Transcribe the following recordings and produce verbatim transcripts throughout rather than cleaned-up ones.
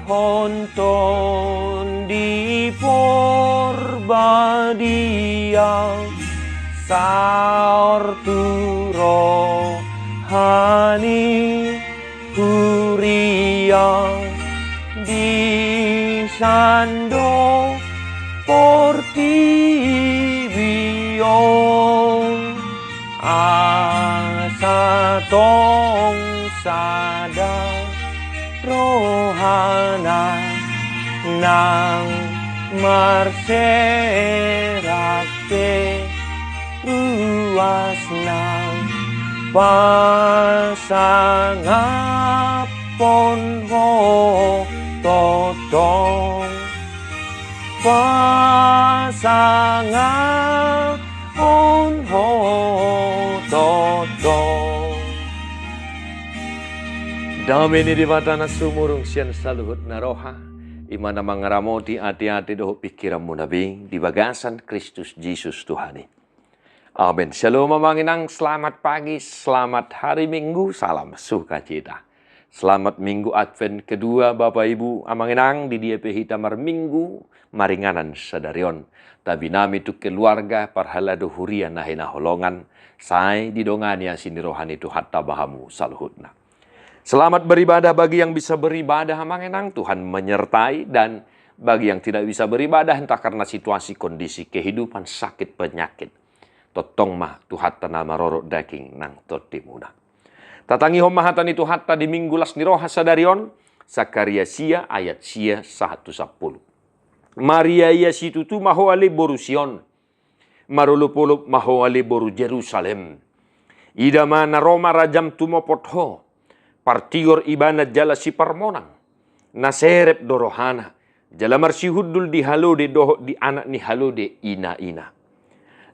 Ho Tondi Porbadia, saor tu roha ni huria, disando portibi on, asa tong sada rohana, nang marserak pe ruasna, pasangaphon ho tongtong, pasangaphon ho tongtong. Dame ni Debata na sumurung sian saluhut na roha, i ma na mangaramoti ateate dohot pingkiranmuna be di bagasan Kristus Jesus Tuhan i. Amen. Shalom amang inang, selamat pagi, selamat hari Minggu, salam sukacita. Selamat Minggu Advent kedua, Bapak Ibu, amang inang, di dia pe hita marminggu, maringanan sadari on. Tabi nami tu keluarga, parhalado huria na hinaholongan, sai didongani asi ni roha ni Tuhanta bahamu saluhutna. Selamat beribadah bagi yang bisa beribadah, amang inang, Tuhan menyertai, dan bagi yang tidak bisa beribadah, entah karena situasi, kondisi, kehidupan, sakit, penyakit, tongtong ma Tuhanta na marorot daging nang tondimuna. Tatangihon ma hata ni Tuhanta di Minggu las ni roha sadari on, Sakaria sia ayat sia sahat tu sampulu. Mariaia situtu ma ho ale boru Sion, marolopolop ma ho ale boru Jerusalem. Ida ma na ro ma rajam tumopot ho, partigor ibana jala siparmonang. Na serep do rohana, jala marsihundul di halode dohot di anak ni halode inaina.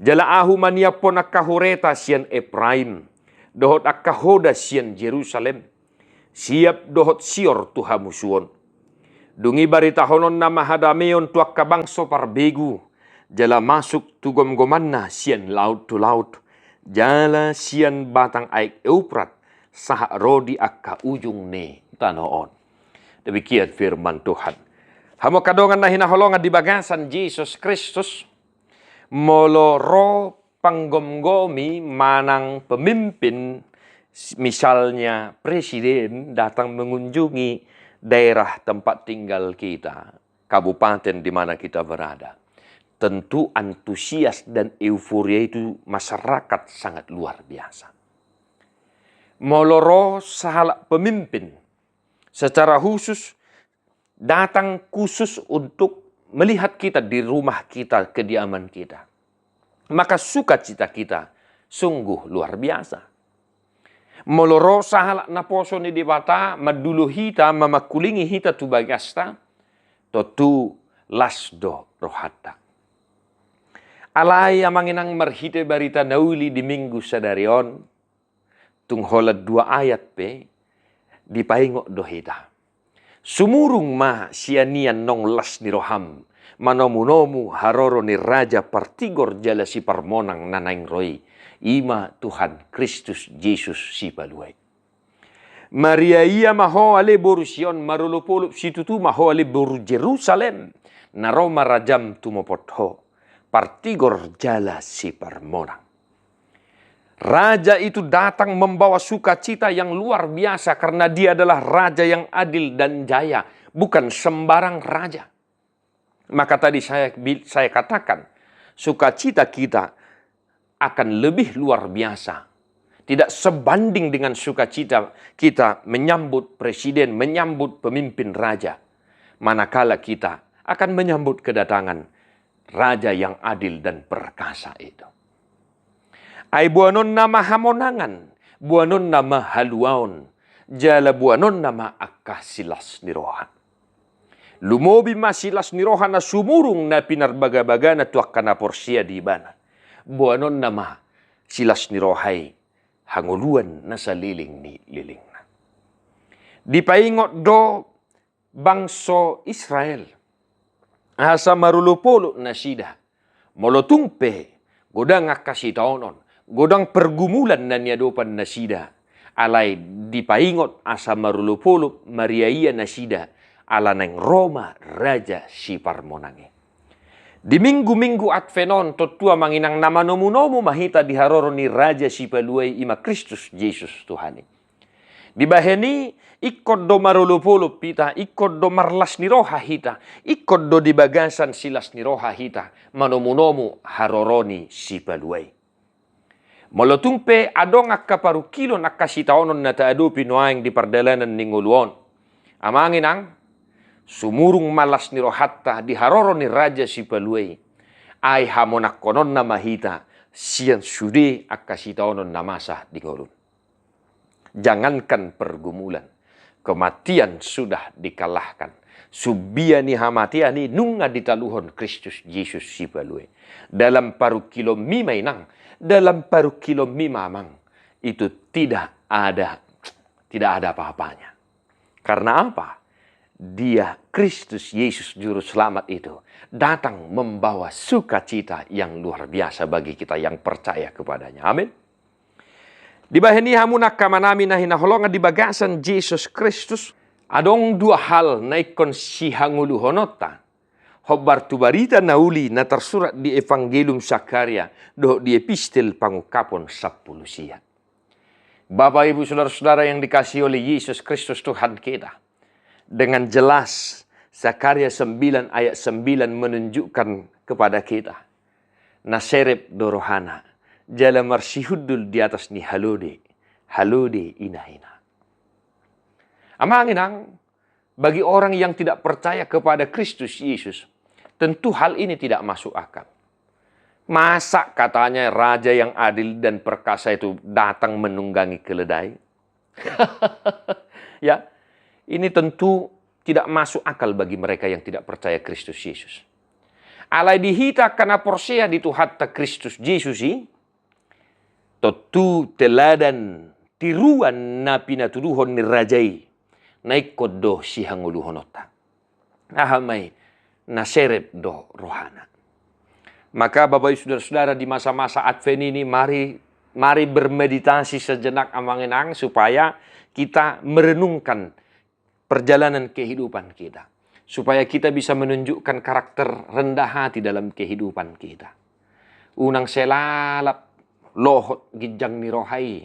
Jala ahu maniaphon angka hureta sian Epraim, dohot angka hoda sian Jerusalem, siap dohot sior tu hamusuon. Dung i baritahononna ma hadameon tu angka bangso parbegu, jala masuk tu gomgomanna sian laut tu laut, jala sian batang aek Euprat, sahat ro di angka ujung ni tano on. Demikian firman Tuhan. Hamu angka dongan na hinaholongan di bagasan Jesus Kristus, molo ro panggomgomi manang pemimpin, misalnya presiden datang mengunjungi daerah tempat tinggal kita, kabupaten di mana kita berada, tentu antusias dan euforia itu masyarakat sangat luar biasa. Molo ro sahalak pemimpin, secara khusus datang khusus untuk melihat kita di rumah kita, kediaman kita, maka sukacita kita sungguh luar biasa. Molo ro sahalak naposo ni Debata mandulo hita, mamangkulingi hita tu bagasta, tontu las do rohanta. Alai amang inang, marhite barita na uli di Minggu sadari on, tung holan dua ayat pe, dipaingot do hita. Sumurung ma sian i annon las ni roham, manomunomu haroro ni Raja partigor jala siparmonang na naeng ro i, i ma Tuhan Kristus Jesus Sipalua i. Mariaia ma ho ale boru Sion, marolopolop situtu ma ho ale boru Jerusalem, na ro ma rajam tumopot ho, partigor jala siparmonang. Raja itu datang membawa sukacita yang luar biasa karena dia adalah raja yang adil dan jaya, bukan sembarang raja. Maka tadi saya bi-, saya katakan, sukacita kita akan lebih luar biasa. Tidak sebanding dengan sukacita kita menyambut presiden, menyambut pemimpin raja. Manakala kita akan menyambut kedatangan Raja yang adil dan perkasa itu. Ai boanonna ma hamonangan, boanonna ma haluaon, jala boanonna ma angka silas ni roha. Lumobi ma silas ni roha na sumurung na pinarbagabagana tu angka na porsea di ibana. Boanonna ma silas ni roha i hangoluan na saleleng ni lelengna. Dipaingot do bangso Israel asa marolopolop nasida. Molo tung pe godang angka sitaonon, godang pergumulan na niadopan nasida, alai dipaingot asa marolopolop, mariaia nasida, ala naeng ro ma Raja Siparmonang i. Di minggu-minggu Advent on, tontu amang inang, na manomu-nomu ma hita di haroro ni Raja Sipalua i, ima Kristus Jesus Tuhan i. Dibahen i, ingkon do marolop-olop hita, ingkon do marlas ni roha hita, ingkon do di bagasan silas ni roha hita manomu-nomu haroro ni Sipalua i. Molo tung pe adong angka parungkilon, angka sitaonon na taadopi nuaeng di pardalanan ni ngolu on, amang inang, sumurung ma las ni rohanta di haroro ni Raja Sipalua i. Ai hamonangkononna ma hita sian sude angka sitaonon na masa di ngolu on. Jangankan pergumulan, kematian sudah dikalahkan. Sumbia ni hamatean i nunga ditaluhon Kristus Jesus Sipalua i. Dalam parungkilonmi ma inang, dalam parungkilonmi ma amang, itu tidak ada, tidak ada apa-apanya. Karena apa? Dia, Kristus Yesus Juru Selamat itu, datang membawa sukacita yang luar biasa bagi kita yang percaya kepada-Nya. Amin. Dibahen i, hamu angka amanami na hinaholongan di bagasan Jesus Kristus, adong dua hal na ingkon sihangoluhononta hombar tu barita na uli na tarsurat di Evangelium Sakaria dohot di Epistel Pangungkapon sampulu sia. Bapak, Ibu, Saudara-saudara yang dikasihi oleh Yesus Kristus Tuhan kita, dengan jelas Sakaria sembilan ayat sembilan menunjukkan kepada kita, na serep do rohana, jala marsihundul di atas ni halode, halode ina-ina. Amang inang, bagi orang yang tidak percaya kepada Kristus Yesus, tentu hal ini tidak masuk akal. Masa katanya raja yang adil dan perkasa itu datang menunggangi keledai? Ya, ini tentu tidak masuk akal bagi mereka yang tidak percaya Kristus Yesus. Alai di hita angka na porsea di Tuhanta Kristus Jesus i, tontu teladan tiruan na pinatuduhon ni raja i na ingkon do sihangoluhononta. Aha ma i? Na serep do rohana. Maka Bapak Ibu Saudara-saudara, di masa-masa Advent ini, mari, mari bermeditasi sejenak amang inang, supaya kita merenungkan perjalanan kehidupan kita, supaya kita bisa menunjukkan karakter rendah hati dalam kehidupan kita. Unang sai lalap lohot ginjang ni roha i,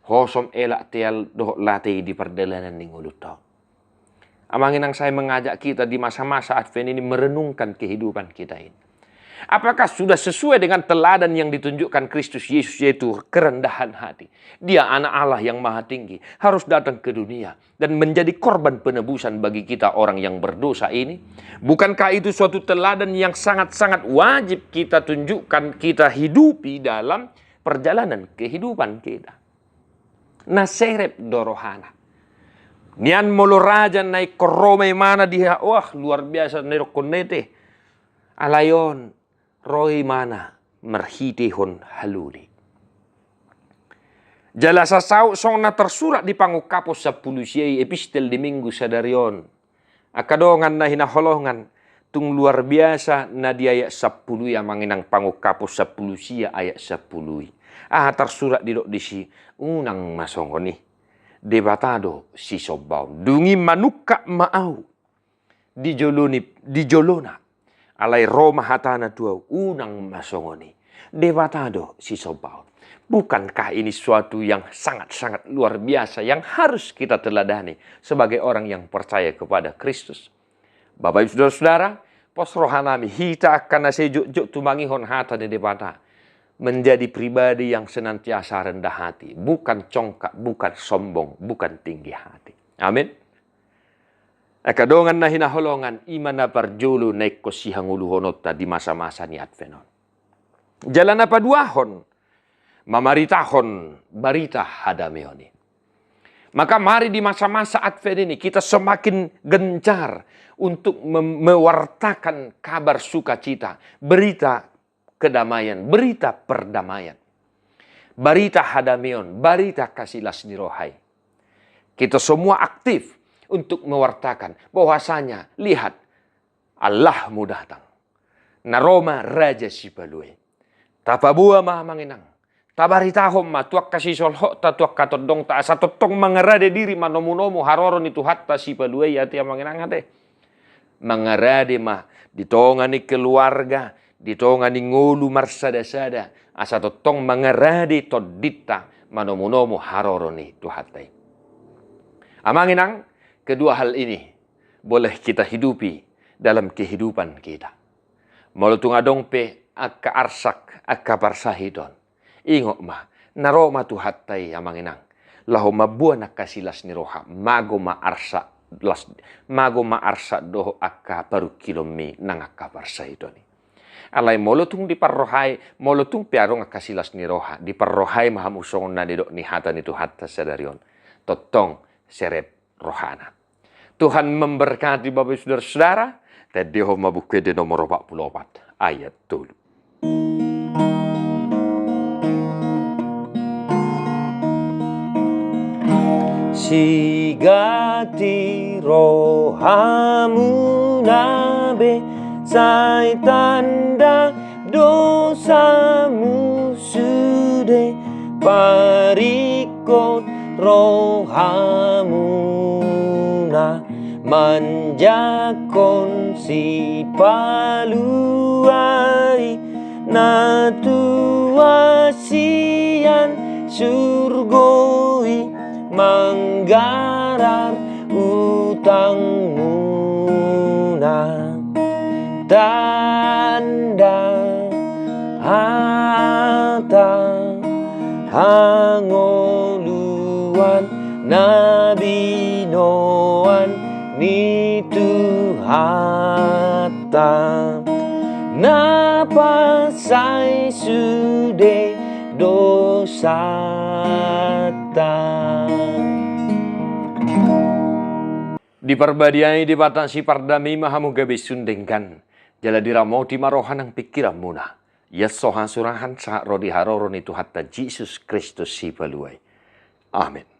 hosom elak teal dohot late i di pardalanan ni ngolunta on. Amang inang, saya mengajak kita di masa-masa Advent ini merenungkan kehidupan kita ini. Apakah sudah sesuai dengan teladan yang ditunjukkan Kristus Yesus, yaitu kerendahan hati? Dia Anak Allah yang Maha Tinggi, harus datang ke dunia dan menjadi korban penebusan bagi kita orang yang berdosa ini. Bukankah itu suatu teladan yang sangat-sangat wajib kita tunjukkan, kita hidupi dalam perjalanan kehidupan kita? Na serep do rohana. Nian molo raja na ingkon ro ma imana di ha-, wah, luar biasa na didokkon na i te. Alai on, ro imana marhitehon halode. Jala sasaut songon na tarsurat di Pangungkapon sampulu sia i, epistel di Minggu sadari on. Angka dongan na hinaholongan, tung luar biasa na di ayat sampulu i amang inang, Pangungkapon sampulu sia ayat sampulu i. Aha tarsurat didok disi? Unang ma songon i. Debata do sisombaon. Dung i manungkap ma ahu di jolo ni, di jolona. Alai ro ma hatana tu ahu, unang ma songon i. Debata do sisombaon. Bukankah ini suatu yang sangat-sangat luar biasa yang harus kita teladani sebagai orang yang percaya kepada Kristus? Bapak Ibu Saudara-saudara, pos rohanami hita angka na sai jotjot tumangihon hata ni Debata menjadi pribadi yang senantiasa rendah hati, bukan congkak, bukan sombong, bukan tinggi hati. Amin. Angka dongan na hinaholongan, i ma na parjolo na ingkon sihangoluhononta di masa-masa ni Advent on. Jala na paduahon, mamaritahon barita hadameon i. Maka mari di masa-masa Advent ini kita semakin gencar untuk mem-, mewartakan kabar sukacita, berita kedamaian, berita perdamaian, barita hadameon, barita kasi las ni roha i. Kita semua aktif untuk mewartakan bahwasanya, lihat, Allahmu datang. Na ro ma Raja Sipalua i. Tapaboa ma amang inang. Tabaritahon ma tu angka sisolhotta, tu angka tondongta, asa tongtong mangarade diri manomu-nomu haroro ni Tuhanta Sipalua i ate amang inang ate. mangarade ma di tonga ni keluarga, di tonga ni ngolu marsadasada, asa tongtong mangarade tondinta manomunomu haroro ni Tuhanta i. Amang inang, kedua hal ini boleh kita hidupi dalam kehidupan kita. Molo tung adong pe angka arsak, angka parsahiton, ingot ma, na ro ma Tuhanta i amang inang, laho mamboan angka silas ni roha, mago ma arsak las, mago ma arsak dohot angka parungkilonmi nang angka parsahiton i. Alai molo tung diparrohai, molo tung pe adong angka silas ni roha, diparrohai ma hamu songon na nidok ni hata ni Tuhanta sadari on, tongtong serep rohana. Tuhan memberkati Bapak Ibu Saudara-saudara, tendehon ma Buku Ende nomor opat pulu opat ayat tolu. Sigati rohamuna be, sai tanda dosamu sude, paringkot rohamuna manjangkon Sipalua i, na tua sian surgo i, manggarar utangmuna. Tanda hata hangoluan na binoan ni Tuhanta, na pansai sude dosanta. Diparbadiai Debata sipardame ma hamu gabe sun denggan, jala diramoti ma roha nang pingkiranmuna. Ia so hasurahan sahat ro di haroro ni Tuhanta Jesus Kristus Sipalua i. Amen.